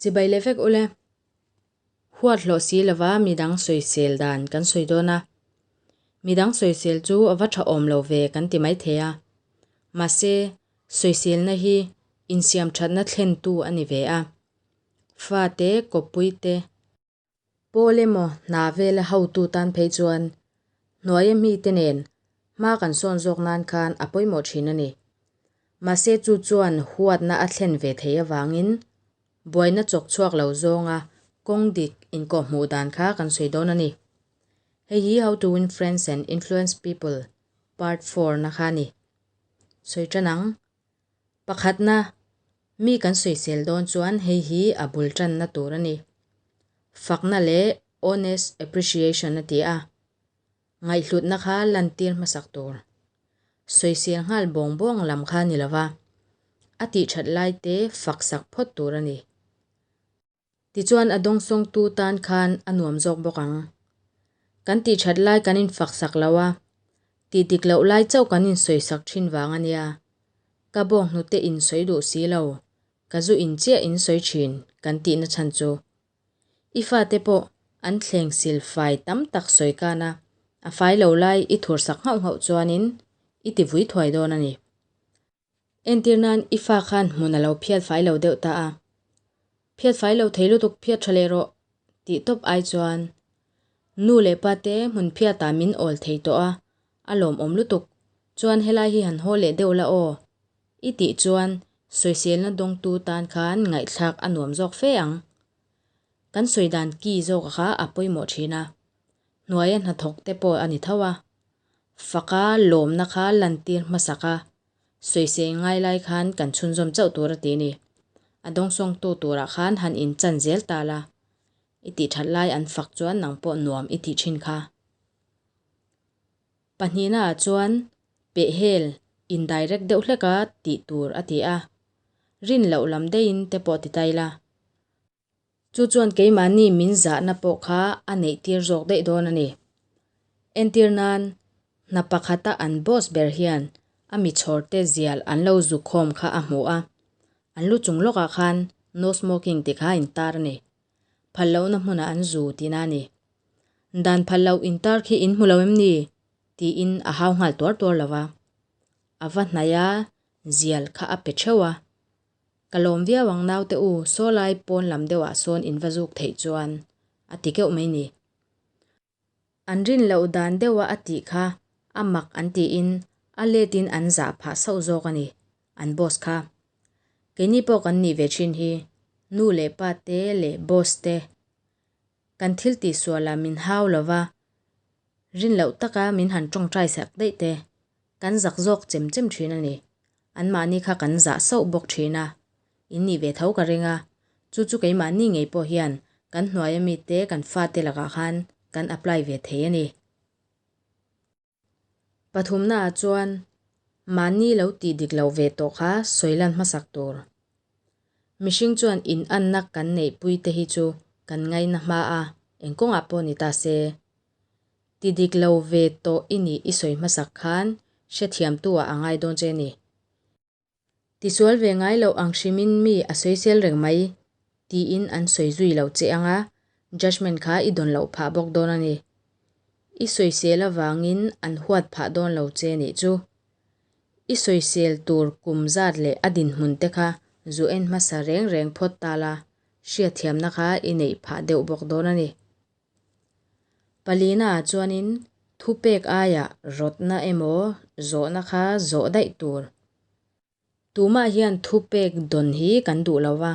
Chibai leh vek ule. Huat hlawh si lova midang sawisel dan kan sawi dawn a. Midang sawisel chu a va tha awm lo ve kan ti mai thei a. Mahse, sawiselna hi insiam thatna thlentu a ni ve a. Fate, kawppui te, Pawl emaw hna vela hotu tan phei chuan hnuaia mite nen hma kan sawn zawk nan khan a pawimawh thin a ni. Mahse chu chuan huatna a thlen ve thei avangin buaina chawk chhuak lo zawnga kawng dik inkawhhmuh dan kha kan sawi dawn a ni. Hei hi How to Win Friends and Influence People Part Four na kha a ni. Sawi tan ang. Pakhatna, mi kan sawisel dawn chuan hei hi a bul tanna tur a ni. Fakna leh honest appreciation a ti a, ngaihhlutna kha lantir hmasak tur. Sawisel nghal bawng bawng lam kha ni lova, a tihthat lai te faksak phawt tur a ni. Tichuan a dawngsawngtu tan khan a nuam zawk bawk ang. Kan tih that lai kan infak sak lo a, tih dik loh lai chauh kan insawisak thin vang a nia. Ka bawng hnute in sawi duh si lo, ka zu in chiah in sawi thin kan tihna chhan chu. I fate pawh an thleng sil fai tam tak sawi kan a, a fai lo lai i thur sak nghauh nghauh chuanin i ti vui thuai dawn a ni. Entir nan i fa khan hmun a lo phiat fai lo deuh ta a. Phiat fai lo thei lutuk phiat tha leh rawh tih tawp ai chuan nu leh pa te hmun phiatah min awl thei tawh a, a lawmawm lutuk chuan helai hi han haw leh deuh la aw i tih chuan sawiselna dawngtu tan khan ngaihthlak a nuam zawk fe ang. Kan sawi dan ki zawka kha a pawimawh thin a, hnuaia hnathawk te pawh a ni tho a. Faka lawmna kha lantir hmasak a, sawisei ngai lai khan kan chhunzawm chauh tur a ti ni. A dawngsawngtu turah khan han inchan zel ta la, i tih that lai an fak chuan nang pawh nuam i tih thin kha. Pahnihnaah chuan pehhel indirect deuh hleka tih tur a ti a, rin loh lam deihin te pawh ti ta ila. Chu chuan keimahni min zahna pawh kha a neih tir zawk daih dawn a ni. Entir nan, hna pakhata an boss ber hian a mi chhawrte zial an lo zu khawm kha a hmu a, an lu chung lawkah khan no smoking tih kha a intar a ni. Phal lohna hmunah an zu tihna a ni. Dan phal loh intar khi in hmu lo em ni? tiin a hau nghal tuar tuar lo va. A va hnaih a, zial kha a pe theuh a. Ka lawm viau ang naute u, saw lai pawn lam deuhah sawn in va zuk theih chuan a ti keuh mai ni. An rin loh dan deuha a tih kha a mak an tiin a letin an zah phah sauh zawk a ni, an boss kha. Keini pawh kan nih ve thin hi, nu leh pa te leh boss te kan thil tihsualah min hau lova, rin loh taka min han tawngtai sak daih te Kan zak zawk chem chem thin a ni. Anmahni kha kan zah sauh bawk thin a. In nih ve tho ka ring a. Chu chu keimahni ngei pawh hian kan hnuaia mite kan fate lakah khan kan apply ve thei a ni. Pathumnaah chuan mahni lo tih dik loh ve tawh kha sawi lan hmasak tur. Mihring chuan in anna kan neihpui te hi chu kan ngaina hma a, eng kawngah pawh ni ta se. Ti dik lo ve tawh i nih i sawi hmasak khan hrethiamtu ah a ngai dawn che ni. Tisual ve ngai loh ang hrimin mi a sawisel reng mai tiin an sawi zui lo che ang a, judgement kha i dawn loh phah bawk dawn a ni. I sawisel avangin an huat phah dawn lo che nih chu. I sawisel tur kum zat leh a dinhmun te kha zu en hmasa reng reng phawt ta la, hriatthiamna kha i neih phah deuh bawk dawn a ni. Palina ah chuanin thupek aiah rawtna emaw zawhna kha zawh daih tur. Tumah hian thupek dawn hi kan duh lo va,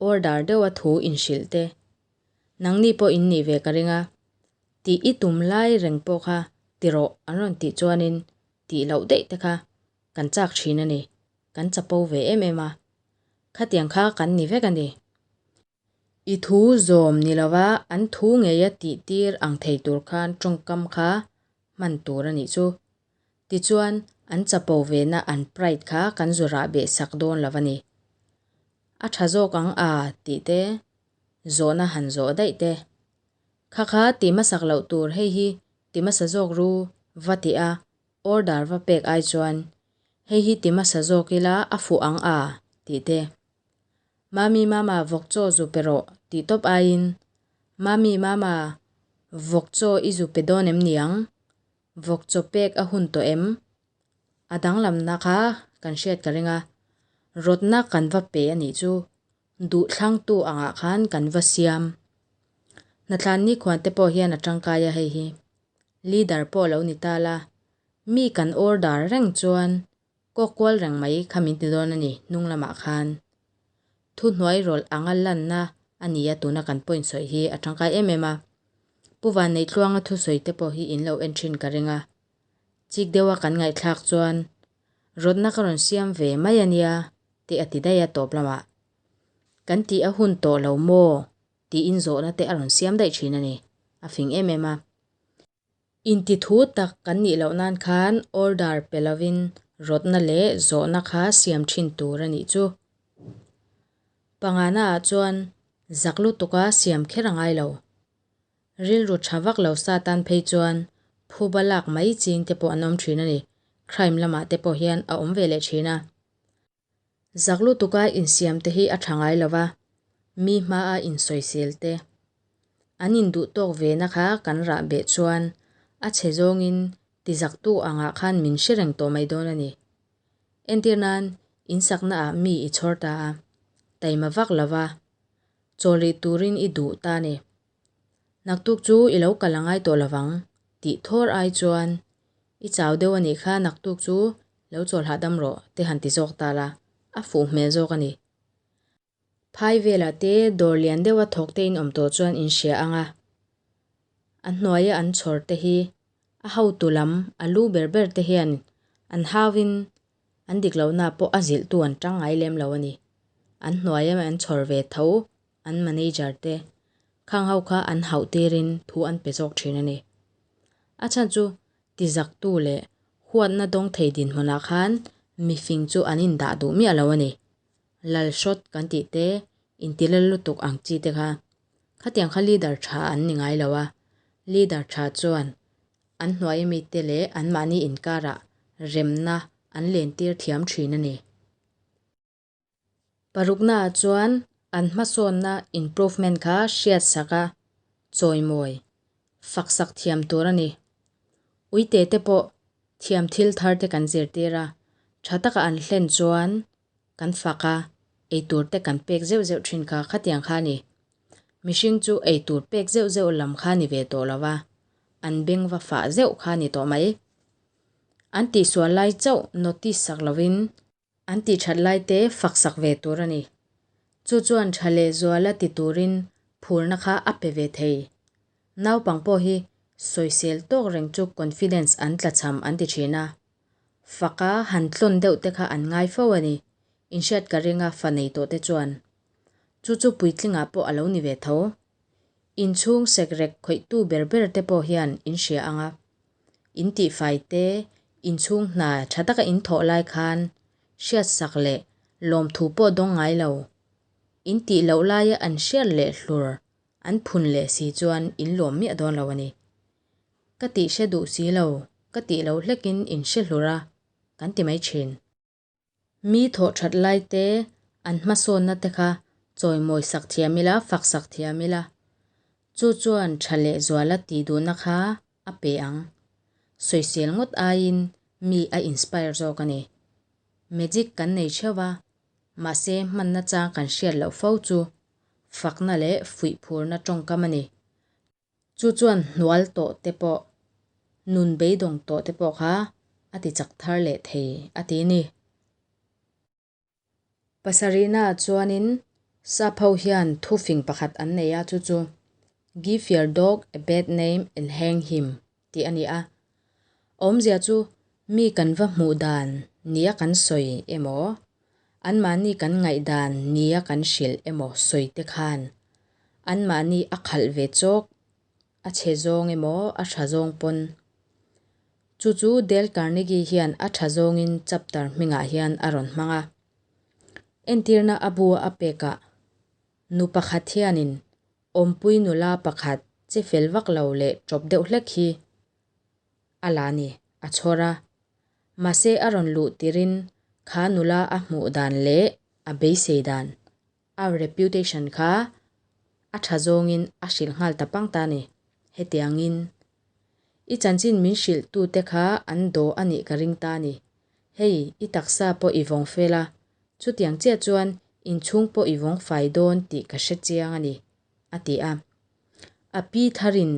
order deuha thu inhrilh te. Nangni pawh in nih ve ka ring a, tih i tum lai reng pawh kha ti rawh an rawn tih chuanin tih loh daih te kha kan chak thin a ni, kan chapo ve em em a. Khatiang kha kan ni vek a ni. I thu zawm ni lova an thu ngeia tih tir ang thei tur khan tawngkam kha hman tur a nih chu. Tichuan, an chapo vena an pride kha kan zu rah beh sak dawn lo a ni. A tha zawk ang a tih te, zawhna han zawh daih te. Kha kha ti hmasak loh tur hei hi ti hmasa zawk ru va tih a order va pek ai chuan hei hi ti hmasa zawk ila a fuh ang a tih te. Mami mama vawk chaw zu pe rawh tih tawp aiin Mami mama vawk chaw i zu pe dawn em niang? Vawk chaw pek a hun tawh em? A danglamna kha kan hriat ka ring a, rawtna kan va pe a nih chu duhthlangtu angah khan kan va siam. Hnathlan nikhuan te pawh hian a tangkai a hei hi. Leader pawh lo ni ta la, mi kan order reng chuan kawk kual reng mai kha min ti dawn a ni hnung lamah khan. Thuhnuai rawlh anga lanna a ni a tuna kan point sawi hi a tangkai em em a. Pu Vanneitluanga thusawi te pawh hi in lo en thin ka ring a. Chik deuha kan ngaihthlak chuan rawtna ka rawn siam ve mai a nia tih a ti daih a tawp lamah. Kan tih a hun tawh lo maw tiin zawhna te a rawn siam daih thin a ni. A fing em em a. Inti thu tak kan nih loh nan khan order pe lovin rawtna leh zawhna kha siam thin tur a nih chu. Pangana ah chuan zak lutuka siam kher a ngai lo. Rilru tha vak lo sa tan phei chuan phuba lak mai ching te pawh an awm thin a ni. Crime lamah te pawh hian a awm ve leh thin a. Zak lutuka insiam te hi a tha ngai lo va, mi hmaa insawisel te. An induh tawk ve na kha kan rah beh chuan a chhe zawngin tizaktu angah khan min hre reng tawh mai dawn a ni. Entir nan, insakna ah mi i chhawr ta a, taima vak lo va, chaw rih turin i duh ta a ni. Naktuk chu i lo kal a ngai tawh lovang tih thawr ai chuan i chau deuh a nih kha naktuk chu lo chawl hahdam rawh te han ti zawk ta la, a fuh hmel zawk a ni. Phai velah te dawr lian deuha thawk te in awm tawh chuan in hria ang a, a hnuaia an chhawr te hi a hotu lam a lu ber ber te hian an hauin an dik lohna pawh a zilhtu an tang ngai lem lo a ni. An hnuaia an chhawr ve tho an manager te khang ho kha an hauh tirin thu an pe zawk thin a ni. A chhan chu tizaktu leh huatna dawng thei dinhmunah khan mifing chu an indah duh miah lo a ni. Lal hrawt kan tih te, intilal lutuk ang chi te kha. Khatiang kha leader tha an ni ngai lo a, leader tha chuan an hnuai mite leh anmahni inkarah remna an lentir thiam thin a ni. Paruknaah chuan an hmasawnna improvement kha hriat sak a, chawimawi, fak sak thiam tur a ni. Uite te pawh thiam thil thar te kan zirtir a, tha taka an hlen chuan kan fak a, eitur te kan pek zeuh zeuh thin kha khatiang kha a ni. Mihring chu eitur pek zeuh zeuh lam kha ni ve tawh lo va, an beng va fah zeuh kha a ni tawh mai. An tihsual lai chauh notice sak lovin An tih that lai te fak sak ve tur a ni. Chu chuan tha leh zuala ti turin phurna kha a pe ve thei. Naupang pawh hi sawisel tawk reng chu confidence an tlachham an ti thin a. Faka han tlawn deuh te kha an ngai fo a ni, inhriat ka ringa fa nei tawh te chuan. Chu chu puitlingah pawh a lo ni ve tho. Inchhung sekrek khawihtu ber ber te pawh hian in hria ang a. In tihfai te, inchhung hna tha taka in thawh lai khan hriatsak leh lawmthu pawh dawng ngai lo. In tih loh laia an hriat leh hlur an phun leh si chuan in lawm miah dawn lo a ni. Ka tih hre duh si lo, ka tih loh hlekin in hre hlur a, kan ti mai thin. Mi thawh that lai te, an hmasawnna te kha chawimawi sak thiam ila, fak sak thiam ila. Chu chuan tha leh zuala tih duhna kha a pe ang. Sawisel ngawt aiin mi a inspire zawk a ni. Magic kan nei theuh a, mahse hmanna chang kan hriat loh fo chu fakna leh fuihphurna tawngkam a ni. Chu chuan hnual tawh te pawh, nun beidawng tawh te pawh kha a ti chak thar leh thei a ti ni. Pasarihna ah chuanin sap ho hian thufing pakhat an nei a, chu chu Give your dog a bad name and hang him tih a ni a. Awmzia chu mi kan va hmuh dan nia kan sawi emaw, anmahni kan ngaihdan nia kan hrilh emaw sawi te khan anmahni a khalh ve chawk, a chhe zawng emaw a tha zawng pawn. Chu chu Dale Carnegie hian a tha zawngin chapter hmingah hian a rawn hmang a. Entirna a bu a pekah nu pakhat hianin Awmpui nula pakhat che fel vak lo leh ṭawp deuh hlek hi a la ni, a chhawr a. Mahse a rawn luh tirin kha nula a hmuh dan leh a beisei dan. A reputation kha a tha zawngin a hrilh nghal ta pang ta a ni. Hetiangin, I chanchin min hrilh tute kha an daw a nih ka ring ta a ni. Hei, i taksa pawh i vawng fel a, chutiang chiah chuan inchhung pawh i vawng fai dawn tih ka hre chiang a ni, a ti a. A pi tharin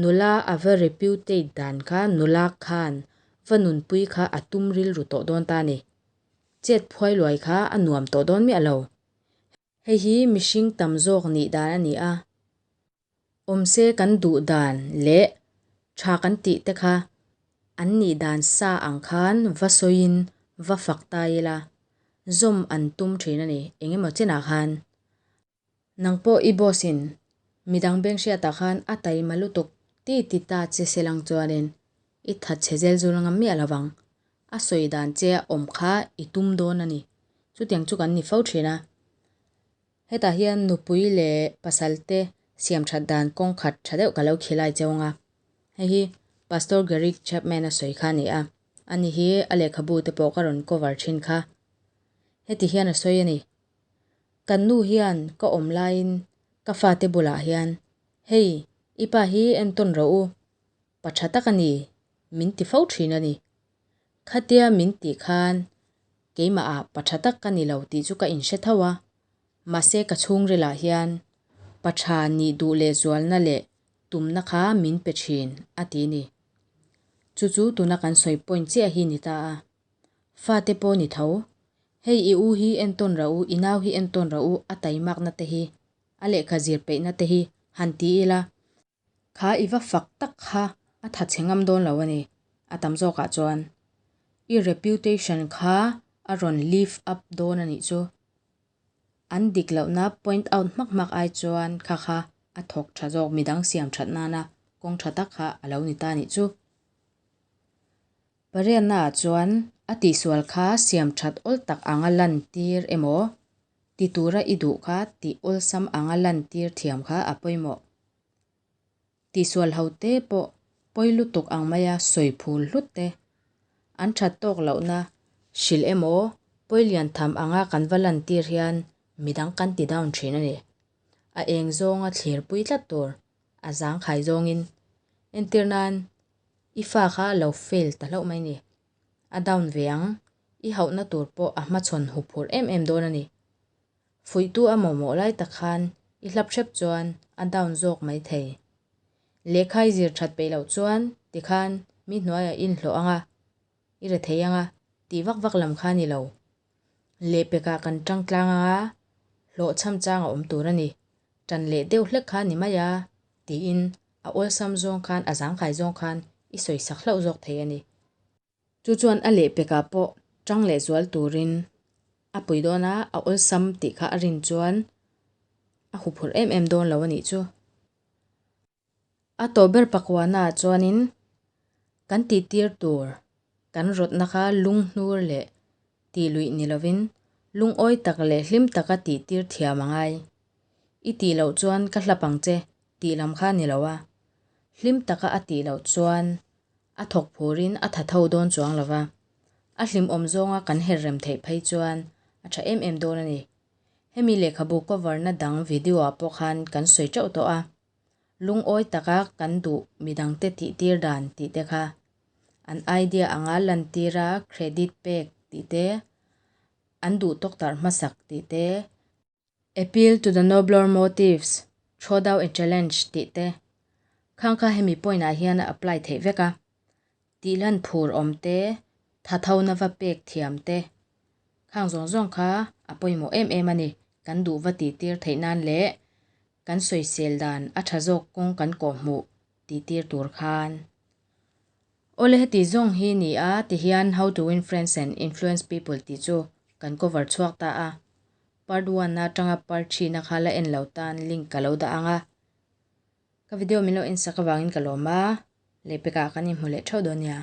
nula a va reputate dan kha nula khan va nunpui kha a tum rilru tawh dawn ta a ni. Chet phuai luai kha a nuam tawh dawn miah lo. Hei hi mihring tam zawk nih dan a ni a. Awmse kan duh dan leh tha kan tih te kha an nih dan sa ang khan va sawiin va fak ta ila, zawm an tum thin a ni eng emaw chenah khan. Nang pawh i boss in midang beng hriatah khan a taima lutuk ti ti ta che se lang chuanin i that chhe zel zul ngam miah lovang. A sawi dan che a awm kha i tum dawn a ni. Chutiang chu kan ni fo thin a. Hetah hian nupui leh pasal te siam that dan kawng khat tha deuh ka lo khilai cheu ang a. Hei hi Pastor Gary Chapman a sawi kha a ni a. Ani hi a lehkhabu te pawh ka rawn cover thin kha. Heti hian a sawi a ni. Kan nu hian ka awm laiin ka fate bulah hian, Hei, i pa hi entawn rawh u, pa tha tak a ni, min ti fo thin a ni. Khatia min tih khan keimahah pa tha tak ka ni lo tih chu ka inhre tho a, mahse ka chhungrilah hian pa tha nih duh lehzualna leh tumna kha min pe thin, a ti ni. Chu chu tuna kan sawi point chiah hi ni ta a. Fate pawh ni tho. Hei i u hi entawn rah u, i nau hi entawn rah u, a taimakna te hi, a lehkha zir peihna te hi han ti ila, kha i va fak tak kha a tha chhe ngam dawn lo a ni, a tam zawkah chuan. I reputation kha a rawn lift up dawn a nih chu. An dik lohna point out hmak hmak ai chuan kha kha a thawk tha zawk midang siam that nana kawng tha tak kha a lo ni ta a nih chu. Pariatnaah chuan a tihsual kha siam that awl tak anga lantir emaw, ti tura i duh kha tih awlsam anga lantir thiam kha a pawimawh. Tihsual ho te pawh pawi lutuk ang maia sawi phul hlut te, an that tawk lohna hrilh emaw pawi lian tham anga kan va lantir hian midang kan ti down thin a ni. A eng zawnga thlirpui tlat tur a zangkhai zawngin entir nan I fa kha a lo fail ta hlauh mai ni. A down ve ang, i hauhna tur pawh a hmachhawn huphurh em em dawn a ni. Fuihtu a mawhmawh lai tak khan i hlap hrep chuan a down zawk mai thei. Lehkha i zir that peih loh chuan tikhan mi hnuaiah i inhlawh ang a, i re thei ang a, tih vak vak lam kha a ni lo. Lehpekah kan tang tlang ang a, hlawhchham chang a awm tur a ni. Tan leh deuh hlek kha a ni mai a, tiin a awlsam zawng khan, a zangkhai zawng khan i sawisak hlauh zawk thei a ni. Chu chuan a lehpekah pawh tang leh zual turin a pui dawn a, a awlsam tih kha a rin chuan a huphurh em em dawn lo a nih chu. A tawh ber pakuanaah chuanin kan tihtir tur kan rawtna kha lunghnur leh tih luih ni lovin lungawi tak leh hlim taka tihtir thiam a ngai. I tih loh chuan ka hlap ang che tih lam kha a ni lo a, hlim taka a tih loh chuan a thawk phurin a tha tho dawn chuang lo va, a hlimawm zawnga kan her rem theih phei chuan a tha em em dawn a ni. Hemi lehkhabu cover na dang video ah pawh khan kan sawi teuh tawh a, lungawi taka kan duh midangte tihtir dan tih te kha an idea anga lantira credit pek tih te, an duh tawk tarh hmasak tih te, Appeal to the nobler motives, throw down a challenge tih te khang kha hemi point ah hian a apply theih vek a, tihlan phur awm te, thathona va pek thiam te khang zawng zawng kha a pawimawh em em a ni, kan duh va tihtir theih nan leh kan sawisel dan a tha zawk kawng kan kawhhmuh tihtir tur khan. Awle heti zawng hi ni a tihian How to Win Friends and Influence People tih chu kan cover chhuak ta a. Part one atanga part three na kha la en lo tan link ka lo dah ang a. Ka video min lo en sak avangin ka lawm a, lehpekah kan inhmu leh theuh dawn nia.